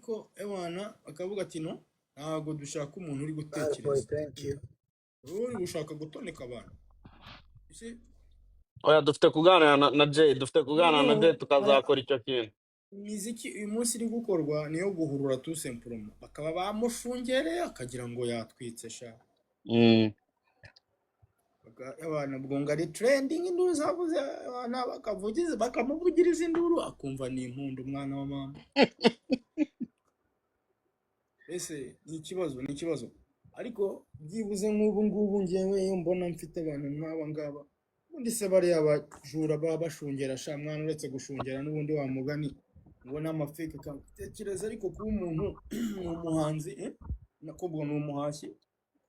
Ariko ewana bakavuga ati: "No, ntabwo dushaka umuntu uri Bad boy, gutekereza." Thank you. Wowe uri gushaka gutoneka abantu. You see? Oya, dufite kuganira na Jay, dufite kuganira na Jay. Noneho Tukazakora icyo kintu. Imiziki uyu munsi iri gukorwa niyo guhurura tout simplement, bakaba bamushungereye akagira ngo yatwitse sha. Abantu ubwo ngo ari trending, induru zavuze, abana bakavugiza, bakamuvugiriza induru, akumva ni impundu, umwana wa mama. Ese ni ikibazo, ni ikibazo. Ariko byibuze nk'ubu ngubu ngewe iyo mbona mfite abantu nk'aba ngaba, ubundi se bariya bajura baba bashungera sha mwana, uretse gushungera n'ubundi wa mugani ngo ni amafake account. Tekereza ariko kuba umuntu ni umuhanzi, eh? Nakubwo ni umuhashyi,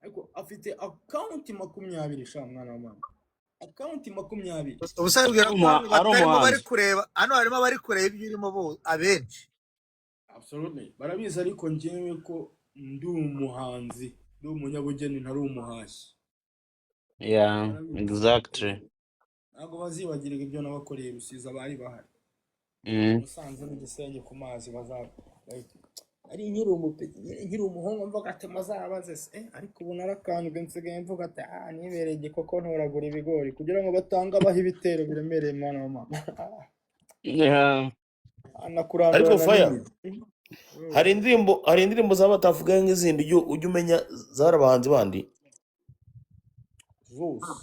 ariko afite account 20 sha mwana wa mama, account 20. Ubusa bwira ko hano Ari batarimo bari umuhanzi. kureba, hano harimo abari kureba ibyo urimo bo abenshi. Absolutely, barabizi. Ariko njyewe ko ndi umuhanzi, ndi umunyabugeni, ntari umuhashyi. Barabizi. Ntabwo bazibagirwa ibyo nabakoreye Rusizi, abari bahari. Musanze n'Igisenyi ku mazi bazaba ari nkiri umuhungu mvuga ati muzabaze se, ariko ubu narakandwe, nsigaye mvuga ati ah, nibereye igikoko, ntoragura ibigori kugira ngo batange abaho ibitero biremereye, mwana wa mama. Ariko Anakurandurana faya n'imizi. Hari indirimbo zaba batavuga nk'izindi, ujya umenya zari abahanzi bandi? Zose,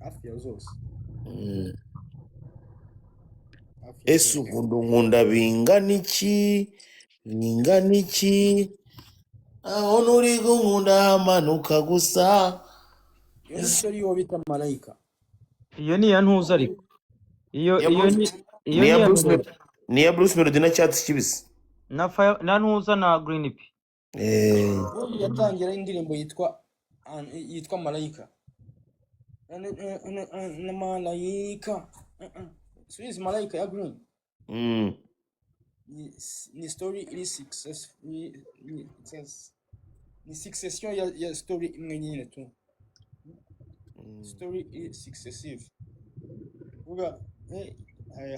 hafi ya zose. Hafi ya Ese zose. Ubundi nkunda bingana iki, bingana iki, aho nturi kunkunda hamanuka gusa? Iyo ni story y'uwo bita Malayika. Iyo ni iya ntuza, ariko iyo Iya iyo Bruce ni iyo ni ni iya iya Bruce Melody. Ni iya Bruce Melody na Cyatsi Kibisi. Na Fire, na ntuza, na Green P. Ubundi yatangira indirimbo yitwa Malayika na Malayika, subizi Malayika ya Green. Ni story iri success, ni succession ya story imwe nyine tu. Story iri successive vuga,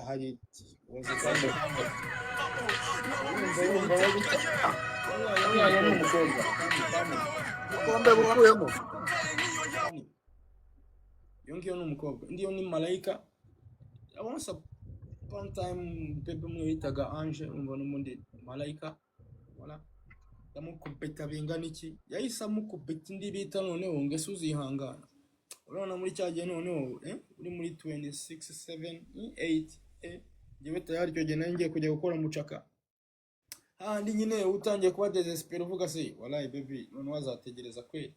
hari was a kind of urumva uriya ni umukobwa. Ubukombe bukuyemo. Iyo ngiyo ni umukobwa, indi yo ni Malayika. Once upon time bebe umwe bitaga Ange, umva n'ubundi Malayika, voilà, ndamukubita bingana iki, yahise amukubita indi bita noneho ngo ese uzihangana. Urabona muri cya gihe noneho, uri muri 26 7 8, njyewe tayari icyo gihe nari ngiye kujya gukora mucaka handi nyine, utangiye kuba désespéré, uvuga se walayi baby noneho azategereza kweli,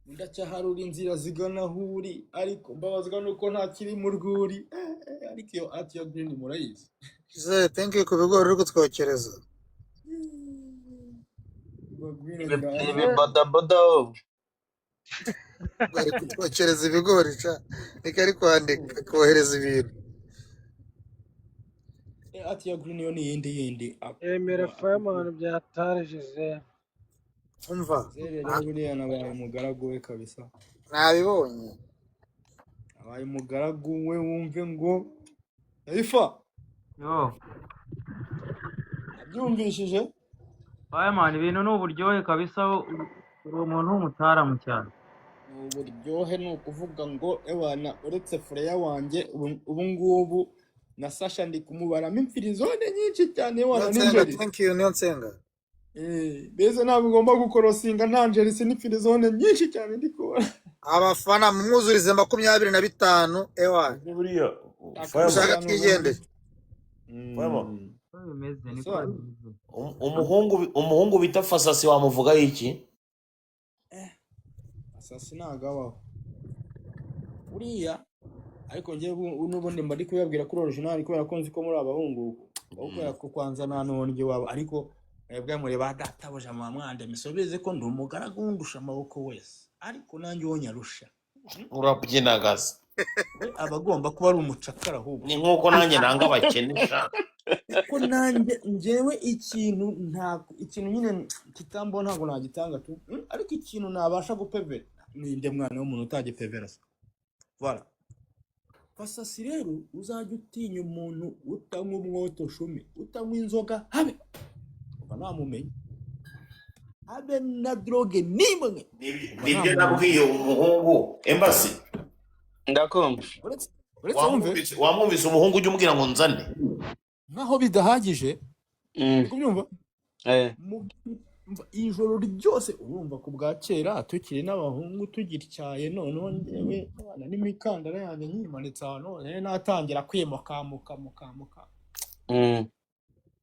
ndacyaharura inzira zigana aho uri, ariko mbabazwa nuko ntakiri mu rwuri. Ariko iyo ati ya Green murayizi? Ze, thank you ku bigori uri kutwokereza. Ubwo Green agira Ibi bodaboda. Bari kutwokereza ibigori ca niko ari kwandika kohereza ibintu. Ati ya Green yo ni iyindi yindi. Emera Fireman byatarejeje. Umva. Zere rero buriya nabaye umugaragu we kabisa. Nabibonye. Abaye umugaragu we, wumve ngo Ifa. Yo. Abyumvishije. Fireman, ibintu ni uburyohe kabisa, uri umuntu w'umutaramu cyane. Ni uburyohe, ni ukuvuga ngo ewana, uretse Freya wanjye, ubu ngubu na Sasha ndi kumubaramo imfirizone nyinshi cyane, ewana. Niyo nsenga. N'injeri. Thank you, niyo nsenga. Mbese ntabwo ugomba gukorosinga nta njerisi n'imfirizone nyinshi cyane ndi kubona. Abafana mumwuzurize 25 ewa. Ese buriya Shaka Fireman, ushaka gusa n'ubundi. Twigendere. Fireman, Niko bimeze, niko So, bimeze. umuhungu bita Fasasi wamuvugaho iki? Asasi ntago abaho buriya, ariko njyewe n'ubundi mba ndi kubabwira kuri original kubera ko nzi ko muri abahungu, aho kubera ko kwanza nta n'uwo wabo, ariko mwebwe muri ba databuja muba mwandemye, bizi ko ndi umugaragu wundusha amaboko wese, ariko nanjye uwo nyarusha Urabyinagaza. We aba agomba kuba ari umucakara ahubwo. Ni nk'uko nanjye nanga abakene sha. Kuko nanjye njyewe ikintu nta ikintu nyine kitambo ntabwo nagitanga tu. Ariko ikintu nabasha gupevera, ninde mwana w'umuntu utagipevera se? Voilà. Fasasi rero, uzajya utinya umuntu utanywa umwoto shumi, utanywa inzoga habe. Mba namumenye abe na droge nimwe. Mba Nibyo namumenye. nabwiye umuhungu embassy. Ndakumva. Uretse wumve Wamwumvise umuhungu ujya umubwira ngo nzane nkaho bidahagije, uri kubyumva? Eh. Ijoro ryose urumva ku bwa kera tukiri n'abahungu tugityaye, noneho njyewe abana n'imikandara yanjye nyimanitse ahantu hose, nari natangira kwimukamuka mukamuka.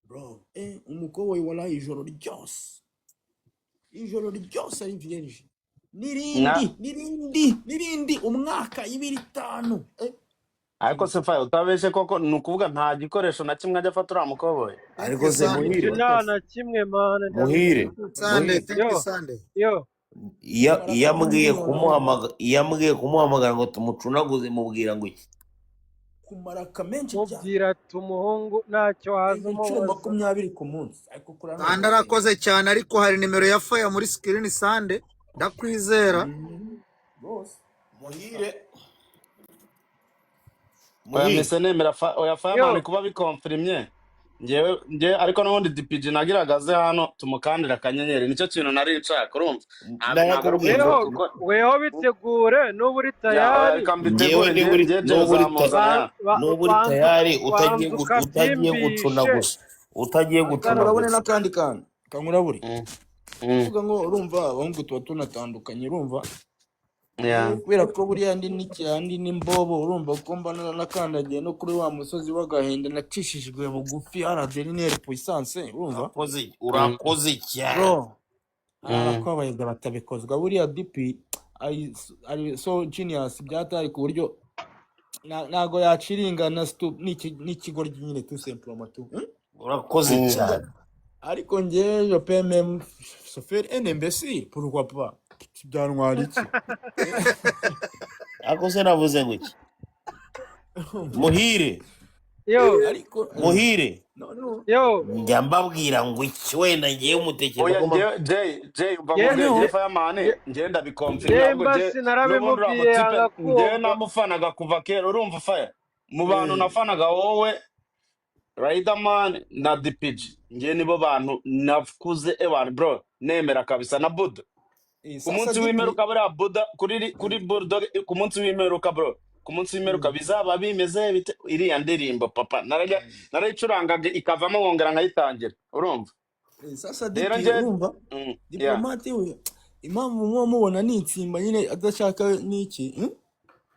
Bro, umukobwa wala ijoro ryose, ijoro ryose ari vierge, Na n'irindi n'irindi n'irindi, umwaka ibiri itanu, ariko se fayo utabeshe koko, ni ukuvuga nta gikoresho na kimwe ajya afata uriya mukoboyi. Thank you Ariko se Sunday. Muhire, Ibyo nta na kimwe mani, Muhire, Sunday, Muhire, thank you yo Sunday. yo iyo iyo ambwiye kumara kumuhamagara, iyo ambwiye kumuhamagara ngo tumucunaguze, mubwira ngo iki? Kumaraka menshi cyane. Mubwira ati umuhungu ntacyo waza Inshuro umubaza. 20 ku munsi, ariko kuri ano Sande arakoze cyane, ariko hari nimero ya Fire muri screen. Sande, ndakwizera. Rwose. Muhire, Oya, Muhire, mise nemera oya Fireman Yo kuba bikonfirimye ngewe, ariko n'ubundi DPG nagiraga aze hano tumukandira akanyenyeri, nicyo kintu nari nshaka, urumva? Ntabwo ari Ndayakubwiye. ukuvuga weho kuko weho bitegure nuba uri ya oya, tayari. reka Ngewe mbitegure. niba uri Ngewe Jay nuba uri uzamuzana. nuba uri Banza tayari utagiye banza utagiye gucuna ukabyimbishe gusa, utagiye gucuna Kankurabure gusa. n'akandi kantu kankurabure. Kuvuga ngo urumva abahungu tuba tunatandukanye, urumva? Yeah. Kubera ko buriya ndi n'icyandi n'imbobo, urumva ko mba naranakandagiye no kuri wa musozi w'agahinda nacishijwe bugufi araderineri puissance, urumva? Urakoze, urakoze cyane. Bro, hari abakobayiga batabikozwa. Buriya DP ari so genius byatari ku buryo ntago yaciringana n'ikigoryi nyine tout simplement tu. Urakoze cyane. Ariko njye je peux même se faire un imbécile, pourquoi pas, byantwara iki? Ariko se navuze ngo iki? Muhire, yo Ariko Muhire, noneho yo njya mbabwira ngo iki? Wenda ngewe umutekereza Oya ko ngewe Jay, Jay, umva ye nkubwire, ngewe ye Fireman ye ngewe ndabikonfirima, ye ahubwo ngewe mbasi n'ubundi uriya narabimubwiye mutipe yanga ngewe kumva. namufanaga kuva kera, urumva Fire? Mu bantu nafanaga wowe, Riderman na DPG, ngewe nibo bantu nakuze ewan bro nemera kabisa, na Buda ku Sasa munsi DP w'imperuka, buriya Buda kuri Bulldog ku munsi w'imperuka, bro, ku munsi w'imperuka bizaba bimeze bite? Iriya ndirimbo papa narayicurangaga ikavamo nkongera nkayitangira, urumva? Sasa Rero DP ngewe urumva yeah. diplomate we, impamvu muba mubona ni itsimba nyine adashaka n'iki,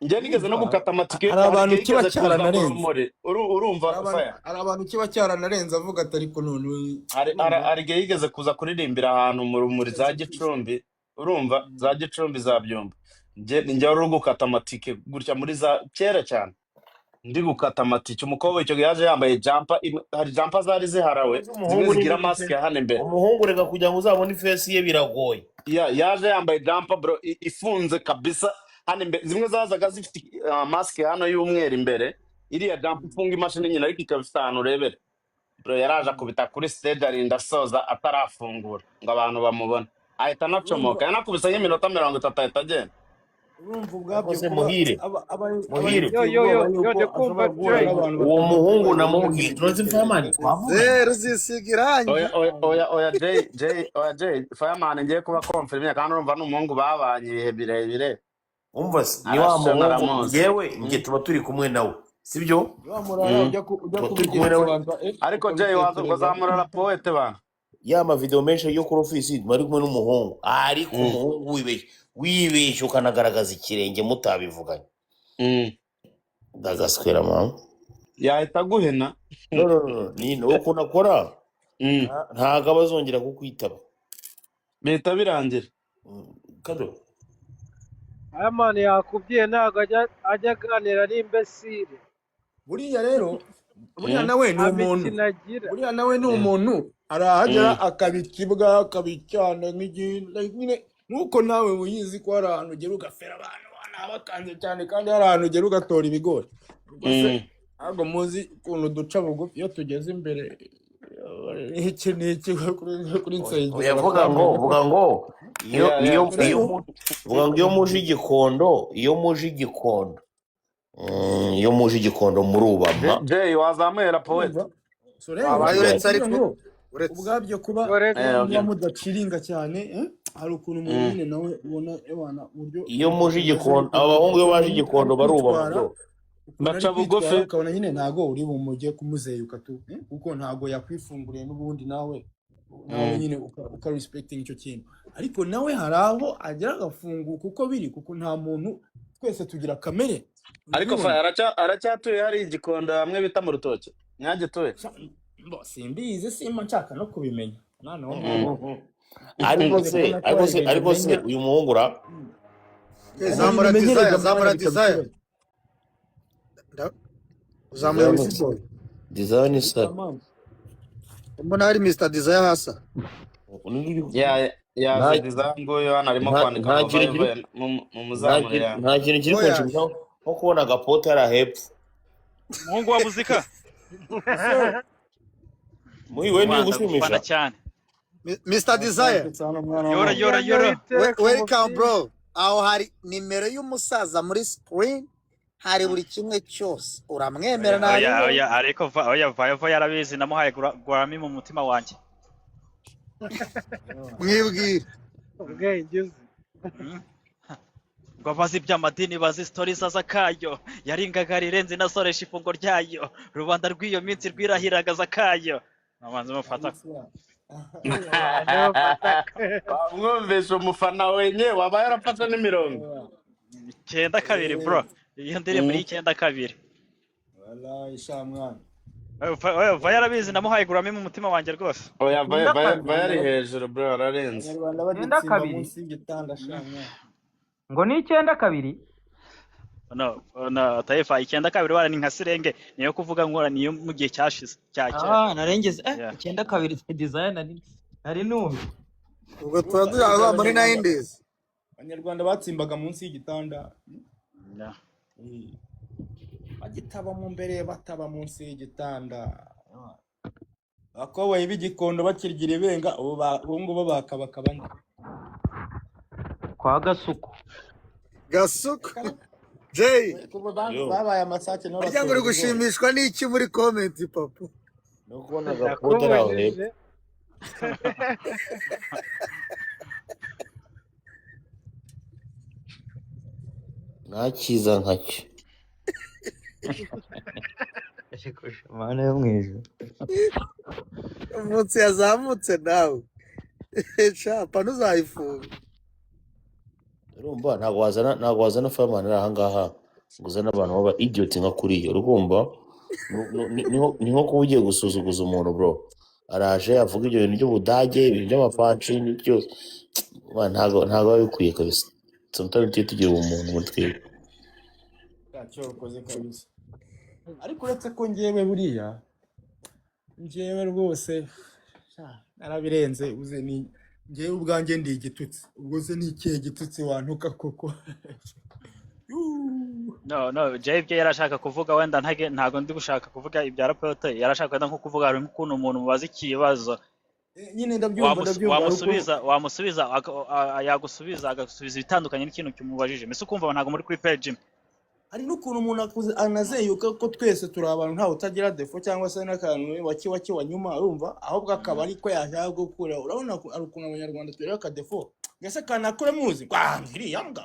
Njye nigeze no Urumva gukata amatike, hari hari abantu igihe kiba yigeze kuza mu cyaranarenze, rumuri, urumva hari abantu Fire? hari abantu kiba cyaranarenze avuga ati ariko none Hari urumva hari igihe yigeze kuza kuririmbira ahantu mu rumuri za ushatse kwisi. Gicumbi, urumva? Za Gicumbi za Byumba, njye wari uri gukata amatike gutya muri za kera cyane, ndi gukata amatike, umukobwa icyo gihe yaje yambaye jampa hari jampa zari ziharawe Uzi zimwe umuhungu zigira niba masike hano imbere. Umuhungu reka, kugira ngo uzabone ifesi ye biragoye. Ya, yaje yambaye jampa bro, ifunze kabisa hano imbere, zimwe zazaga zifite masike hano y'umweru imbere, iriya jampa ifunga imashini nyine ariko ikaba ifite ahantu urebera. Bro yaraje akubita kuri stage arinda asoza atarafungura ngo abantu bamubone, ahita Urumva anacomoka, yanakubise nk'iminota 30 ahita agenda. Urumva Ariko ubwabyo se kuba Muhire, aba Muhire, yo yifitiye yo ubwoba yo yo yuko ndikumva ashobora guhura Jay. n'abantu uwo muhungu batamwitayeho namubwiye tunoze Fireman imitekerereze. twavuganye. Zeru zisiga irangi. Oya oya oya oya, Jay, Jay, oya Jay, Fireman ngiye kuba confirm, kandi urumva ni umuhungu babanye ibihe birebire. Umva se, ni wa Arasha muhungu naramuzi. ngewe njye tuba turi kumwe nawe, sibyo? Wa murara ujya Tuba turi kumwe kubigenza nawe. banza Ariko Jay waza ukabitekereza. ukazamura rapoete bana. Ya mavideo menshi yo kuri ofisi bari kumwe n'umuhungu, ariko umuhungu wibeshye, wibeshye ukanagaragaza ikirenge mutabivuganye, ndagaswera mama. Yahita aguhena. No, no, no, ni ukuntu akora, ntago aba azongera kukwitaba. Bihita birangira. Kado. Fireman yakubwiye ntabwo ajya aganira n'imbesire. Buriya rero, buriya nawe ni Nta umuntu, mikino agira. buriya nawe ni umuntu, arahagera akabikibwa akabicyana nyine nk'uko nawe uyizi ko hari ahantu ugera ugafera abantu bakanze cyane, kandi hari ahantu ugera ugatora ibigori. Ubwo se ntabwo muzi ukuntu duca bugufi iyo tugeze imbere iki n'iki kuri nsengero Oya, vuga ngo bakamenya. Vuga ngo iyo Yeah, yeah. iyo iyo vuga ngo iyo muje igikondo, iyo muje igikondo, iyo muje igikondo murubama. Jay wazamuye rapoete. Urumva? So rero Wabaye uretse kugira ariko ngo Uretse Ubwabyo kuba Uretse Eh, okay. muba mudaciringa cyane, hari ukuntu umuntu Mm. nyine nawe ubona ewana uburyo Iyo muje ameze, igikondo, aba bahungu iyo baje ukuntu ari igikondo barubaha kwitwara, bro. ukuntu ari Baca bugufi. kwitwara, ukabona nyine ntago uri bumujye kumuzeyuka tu, kuko ntago yakwifunguriye n'ubundi nawe Mm. nyine uka respecting icyo kintu, ariko nawe hari aho agera agafunguka uko biri, kuko nta muntu, twese tugira kamere, uri Ariko kubibona? Aracyatuye hari igikondo hamwe bita mu rutoki nyagituye. Bo, simbizi, simba nshaka no kubimenya mwana wa Mm. mama. Ariko Maze se kubona ko ariko hari se ibintu ariko se menya. uyu muhungu ra Eh, Hari zamura ibintu desire, menyereza zamura mwana bikaba desire. ikibazo. Uzamuye Desire wisi boy. Desire ni sa Tamam. Mbona hari Mr Desire hasa. Ya nta yaje design nguyu hano arimo nta kwandika nta ngo kintu vayo kiri vayo mu nta muzamure kintu ya. nta kintu kiri Oya. kunshimisha nko kubona agapote hariya hepfo. Umuhungu wa muzika. Sir. Muhi we niwe Rwanda gufana ugushimisha. cyane. Mr Desire. Asante sana mwana wa Yora mama. yora yora. Uwiteka Welcome umubwire. bro. Aho hari nimero y'umusaza muri screen, hari buri kimwe cyose. Uramwemera Oya oya nabi. oya, ariko oya vayo vayo yarabizi, namuhaye Grammy mu mutima wanjye. Mwibwire. Ubwenge uzi. Ngo abazi iby'amadini bazi sitori z'akayo, yaringaga rirenze inasoresha ifungo ryayo, rubanda rw'iyo minsi rwirahiraga zakayo. Abanza mufata. Kabisa. Abantu bafata. Wamwumvisha umufana wenye waba yarafashe n'imirongo. 92 bro. Iyo ndirimbo ni Mm. 92. Wallahi sha mwana. Oya vayo yarabizi, namuhaye Grammy mu mutima wanjye rwose. Oya Icyenda vayo vayo kabiri vayo ari hejuru bro, ararenze. Abanyarwanda icyenda bagitsimba kabiri munsi y'igitanda sha mwana. ngo ni 92. No, no, Taifa 92 bara ni nka sirenge, niyo kuvuga nkora niyo mu gihe cyashize cya kera. Ah, narengeze Yeah. 92 design nari numye. Ubwo tuba Urumva tuzaba erega muri abanyarwanda 90s. abanyarwanda batsimbaga munsi y'igitanda. Yeah. Eh, bagitaba mu mbere bataba munsi y'igitanda. Abakoboyi b'igikondo bakirya ibenga ubu ubu ngubu bakabakaba nde. Kwa Gasuku. Gasuku. Reka Jay, kuva Yo, babaye amasake nabo harya ngo batera uri ibigori. gushimishwa n'iki muri comment papa? no kubona agapote hariya hepfo. Ndakubujije. Nta cyiza nkacyo. Mana yo mu ijuru. Umunsi yazamutse nawe. Shapa ntuzayifunga. Urumva ntabwo wazana fireman ari ahangaha ngo uzane abantu baba idiot nka kuriya, urumva. Ni nko kuba ugiye gusuzuguza umuntu bro. Araje avuga ibyo bintu by'ubudage, ibintu by'amapanshi n'ibyo byose. Man, ntabwo biba bikwiye kabisa. Sometimes tujye tugira ubumuntu muri twebwe. Ntacyo ukoze kabisa. Ariko uretse ko njyewe buriya njyewe rwose sha, narabirenze uze ni njyewe ubwanjye ndi igitutsi, ubwo se ni ikihe gitutsi wantuka koko? Yuuu. No, no, Jay ibyo yarashaka kuvuga wenda ntago ndi gushaka kuvuga ibya rapote, yarashaka wenda nko kuvuga hari ukuntu umuntu mubaza ikibazo Nyine ndabyumva ndabyumva hari ukuntu wamusubiza yagusubiza agasubiza ibitandukanye n'ikintu kimubajije, mbese ukumva ntago muri kuri page imwe. Hari n'ukuntu umuntu anazeyuka ko twese turi abantu, ntawe utagira defo cyangwa se n'akantu waki waki wa nyuma, urumva, ahubwo akaba ariko yashaka gukura. Urabona hari ukuntu abanyarwanda tureba akadefo ngese kanakure muzi iriya mbwa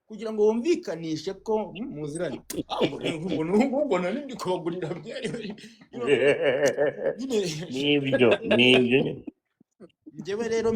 kugira ngo wumvikanishe ko muziranye. Ah, ngo ngo nari ndi kubagurira byeri. You know, nyine Nibyo nibyo. Njyewe rero